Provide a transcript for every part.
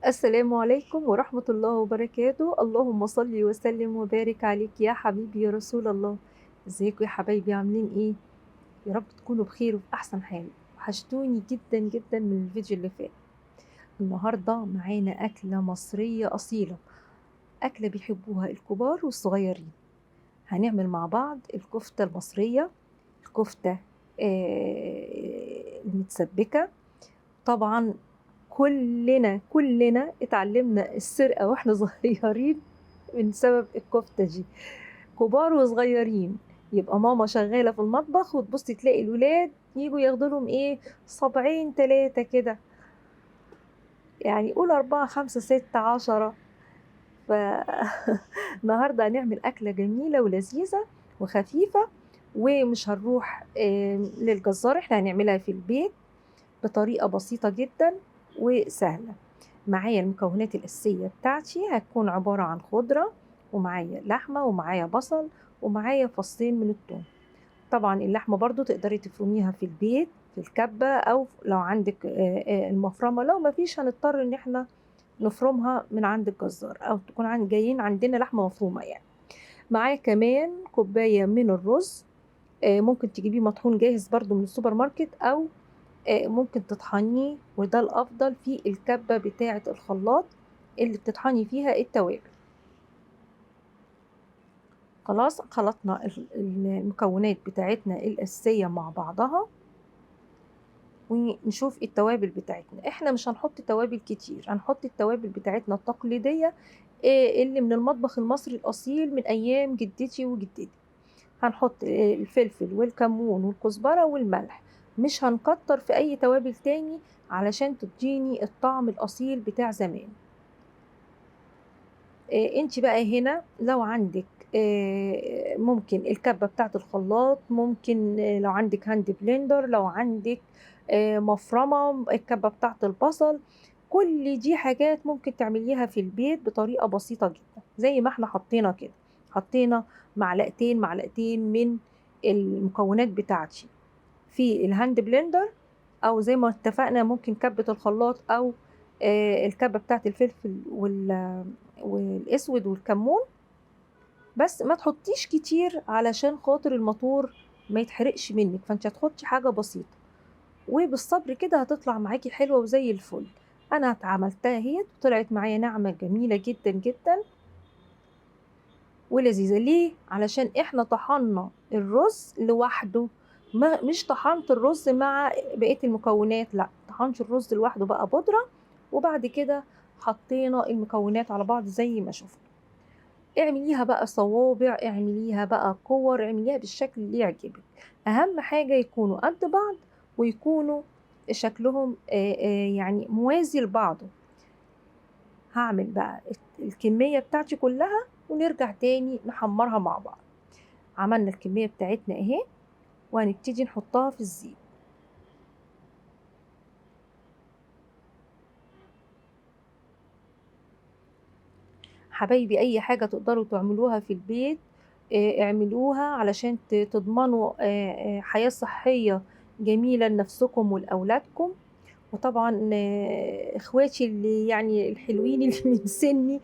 السلام عليكم ورحمة الله وبركاته. اللهم صل وسلم وبارك عليك يا حبيبي يا رسول الله. ازيكم يا حبايبي، عاملين ايه؟ يا رب تكونوا بخير وفي احسن حال. وحشتوني جدا جدا من الفيديو اللي فات. النهارده معانا اكله مصرية اصيلة، اكله بيحبوها الكبار والصغيرين. هنعمل مع بعض الكفتة المصرية، الكفتة المتسبكه. طبعا كلنا اتعلمنا السرقة واحنا صغيرين من سبب الكفتة دي، كبار وصغيرين. يبقى ماما شغالة في المطبخ وتبصي تلاقي الولاد يجوا ياخدوا لهم ايه، صبعين 3 كده، يعني قول 4 5 6 10. النهارده هنعمل أكلة جميلة ولذيذة وخفيفة، ومش هنروح للجزار، احنا هنعملها في البيت بطريقة بسيطة جدا وسهلة. معايا المكونات الأساسية بتاعتي هتكون عبارة عن خضرة، ومعايا لحمة، ومعايا بصل، ومعايا فصين من الثوم. طبعا اللحمة برضو تقدري تفرميها في البيت في الكبة، أو لو عندك المفرمة. لو ما فيش هنضطر إن احنا نفرمها من عند الجزار، أو تكون جايين عندنا لحمة مفرومة يعني. معايا كمان كوباية من الرز، ممكن تجيبيه مطحون جاهز برضو من السوبر ماركت، أو ممكن تطحنيه، وده الأفضل في الكبة بتاعة الخلاط اللي بتطحني فيها التوابل. خلاص خلطنا المكونات بتاعتنا الأساسية مع بعضها، ونشوف التوابل بتاعتنا. احنا مش هنحط توابل كتير، هنحط التوابل بتاعتنا التقليدية، اللي من المطبخ المصري الأصيل من أيام جدتي وجدتي. هنحط الفلفل والكمون والكزبرة والملح، مش هنكتر في أي توابل تاني علشان تديني الطعم الأصيل بتاع زمان. انت بقى هنا لو عندك، ممكن الكبة بتاعت الخلاط، ممكن لو عندك hand blender، لو عندك مفرمة، الكبة بتاعت البصل، كل دي حاجات ممكن تعمليها في البيت بطريقة بسيطة جدا. زي ما احنا حطينا كده، حطينا معلقتين من المكونات بتاعتي في ال hand blender، او زي ما اتفقنا ممكن كبة الخلاط، او الكبة بتاعت الفلفل والاسود والكمون. بس ما تحطيش كتير علشان خاطر الموتور ما يتحرقش منك، فانت هتحطي حاجة بسيطة، وبالصبر كده هتطلع معاكي حلوة وزي الفل. انا عملتها اهيت وطلعت معايا ناعمة جميلة جدا جدا ولذيذة. ليه؟ علشان احنا طحنا الرز لوحده، مش طحنت الرز مع بقية المكونات، لا طحنت الرز لوحده بقى بودرة، وبعد كده حطينا المكونات على بعض زي ما شفنا. اعمليها بقى صوابع، اعمليها بقى كور، اعمليها بالشكل اللي يعجبك. اهم حاجة يكونوا قد بعض ويكونوا شكلهم موازي لبعضه. هعمل بقى الكمية بتاعتي كلها ونرجع تاني نحمرها مع بعض. عملنا الكمية بتاعتنا اهي، وهنبتدي نحطها في الزيت. حبايبي اي حاجة تقدروا تعملوها في البيت، اعملوها علشان تضمنوا حياة صحية جميلة لنفسكم ولأولادكم. وطبعا، اخواتي اللي الحلوين اللي من سني،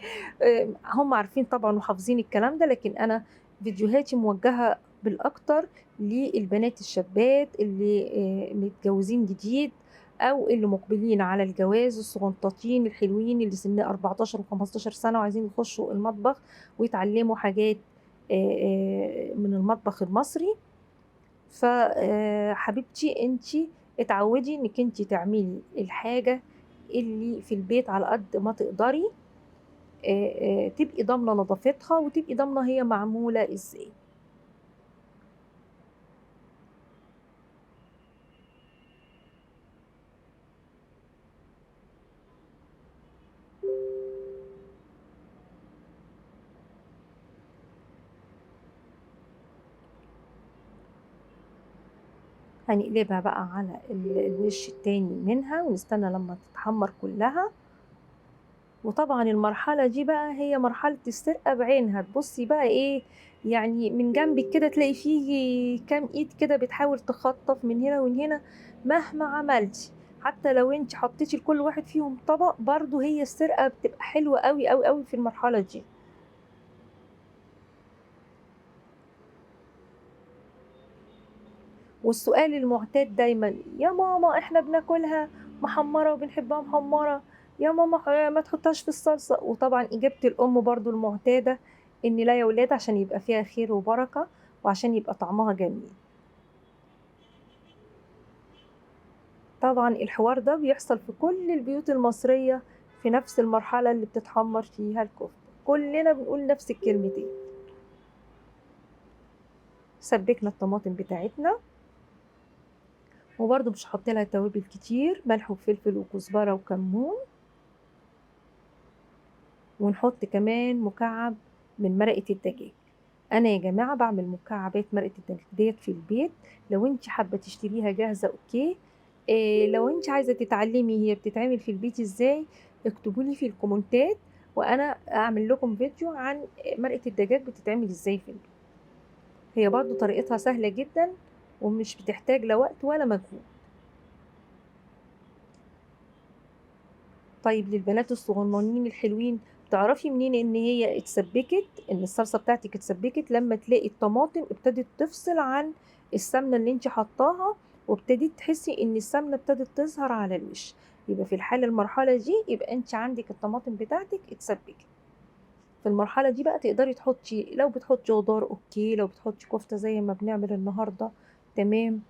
هم عارفين طبعا وحافظين الكلام ده، لكن انا فيديوهاتي موجهة بالاكتر للبنات الشابات اللي متجوزين جديد، او اللي مقبلين على الجواز، الصغنطاطين الحلوين اللي سن أربعتاشر وخمستاشر سنة وعايزين يخشوا المطبخ ويتعلموا حاجات من المطبخ المصري. حبيبتي انتي اتعودي انك انتي تعملي الحاجة اللي في البيت على قد ما تقدري، تبقي ضامنة نظافتها وتبقي ضامنة هي معمولة ازاي. هنقلبها بقى على الوش التاني منها ونستنى لما تتحمر كلها. وطبعا المرحلة دي بقى هي مرحلة السرقة بعينها. تبصي بقى ايه، من جنبك كده تلاقي فيه كام ايد كده بتحاول تخطف من هنا ومن هنا. مهما عملتي حتى لو انت حطيتي لكل واحد فيهم طبق برضو هي السرقة بتبقى حلوة قوي قوي قوي في المرحلة دي. والسؤال المعتاد دايما، يا ماما احنا بناكلها محمرة وبنحبها محمرة، يا ماما ما تحطهاش في الصلصة. وطبعا إجابة الأم برضو المعتادة إن لا يا ولاد، عشان يبقى فيها خير وبركة وعشان يبقى طعمها جميل. طبعا الحوار ده بيحصل في كل البيوت المصرية في نفس المرحلة اللي بتتحمر فيها الكفتة، كلنا بنقول نفس الكلمتين. سبكنا الطماطم بتاعتنا، وبرضو مش هحط لها توابل كتير، ملح وفلفل وكزبرة وكمون، ونحط كمان مكعب من مرقة الدجاج. انا يا جماعة بعمل مكعبات مرقة الدجاج ديت في البيت، لو انت حابة تشتريها جاهزة okay، لو انت عايزة تتعلمي هي بتتعمل في البيت ازاي اكتبوا لي في الكومنتات وانا اعمل لكم فيديو عن مرقة الدجاج بتتعمل ازاي في البيت. هي برضو طريقتها سهلة جدا ومش بتحتاج لا وقت ولا مجهود. طيب للبنات الصغننين الحلوين، تعرفي منين ان هي اتسبكت، ان الصلصة بتاعتك اتسبكت؟ لما تلاقي الطماطم ابتدت تفصل عن السمنة اللي انت حطاها، وابتديت تحسي ان السمنة ابتدت تظهر على الوش، يبقى في الحالة المرحلة دي يبقى انت عندك الطماطم بتاعتك اتسبكت. في المرحلة دي بقى تقدري تحطي، لو بتحطي خضار okay، لو بتحطي كفتة زي ما بنعمل النهاردة تمام.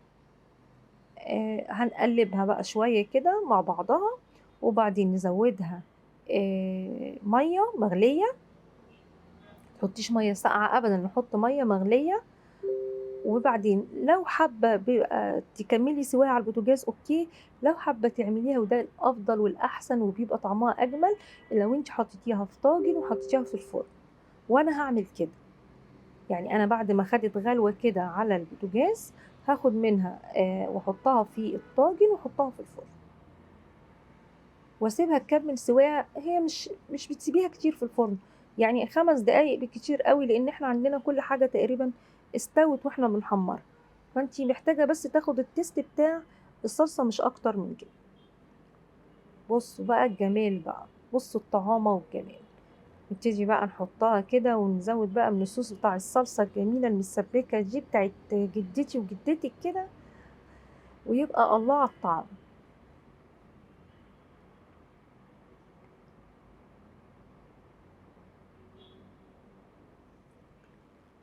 هنقلبها بقى شوية كده مع بعضها، وبعدين نزودها مية مغلية. متحطيش مية ساقعة أبدا، نحط مية مغلية. وبعدين لو حابة بيبقى تكملي سواها على البوتاجاز okay، لو حابة تعمليها وده الأفضل والأحسن وبيبقى طعمها أجمل لو انت حطيتيها في طاجن وحطيتيها في الفرن. وأنا هعمل كده، يعني أنا بعد ما خدت غلوة كده على البوتاجاز هاخد منها واحطها في الطاجن واحطها في الفرن واسيبها تكمل سواها. هي مش بتسيبيها كتير في الفرن، يعني 5 دقايق بالكتير قوي، لان احنا عندنا كل حاجة تقريبا استوت واحنا بنحمرها، فانتي محتاجة بس تاخد التست بتاع الصلصة مش اكتر من كده. بصوا بقى الجمال بقى، بصوا الطعامة والجمال. نبتدي بقى نحطها كده ونزود بقى من الصوص بتاع الصلصة الجميلة المسبكة دي بتاعت جدتي وجدتك كده، ويبقى الله على الطعم.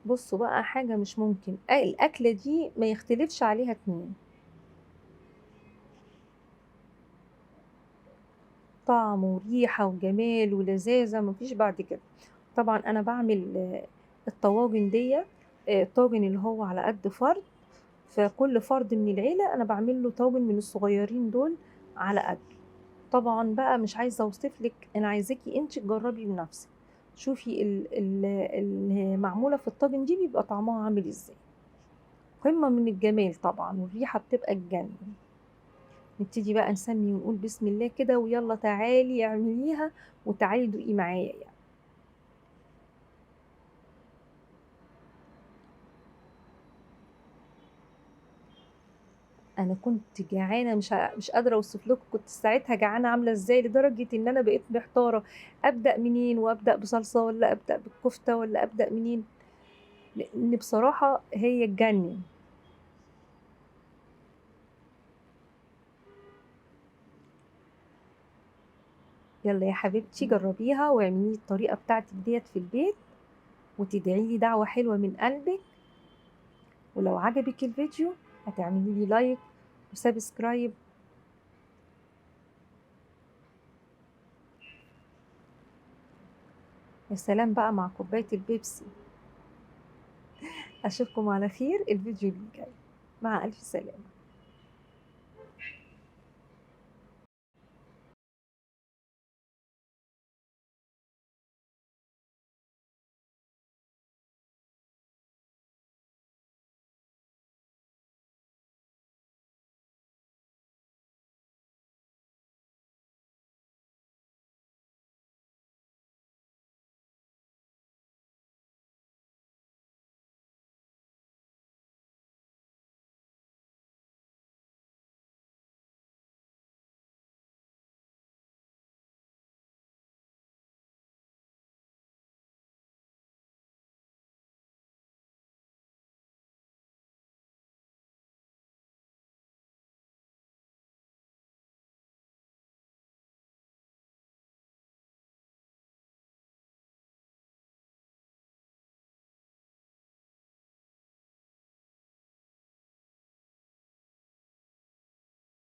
بصوا بقى حاجة مش ممكن، الأكلة دي ما يختلفش عليها 2، طعم وريحة وجمال ولذاذة مفيش بعد كده. طبعا أنا بعمل الطواجن دي، الطاجن اللي هو على قد فرد، فكل فرد من العيلة أنا بعمل له طاجن من الصغيرين دول على قده. طبعا بقى مش عايزة أوصف لك، أنا عايزاكي أنت تجربي بنفسك، شوفي المعمولة في الطاجن دي بيبقى طعمها عامل ازاي، قمة من الجمال طبعا، والريحة بتبقى تجنن. نبتدي بقى نسمي ونقول بسم الله كده، ويلا تعالي اعمليها وتعالي دوقي معايا يعني. انا كنت جعانة مش قادرة اوصف لكم كنت ساعتها جعانة عامله ازاي، لدرجة ان انا بقيت محتارة ابدا منين، وابدا بصلصه ولا ابدا بالكفته ولا ابدا منين، لان بصراحة هي تجنن. يلا يا حبيبتي جربيها واعملي الطريقة بتاعتك ديت في البيت، وتدعي لي دعوه حلوة من قلبك. ولو عجبك الفيديو هتعملي لي like و subscribe. يا سلام بقى مع كوباية البيبسي. اشوفكم على خير الفيديو اللي جاي، مع الف سلامه.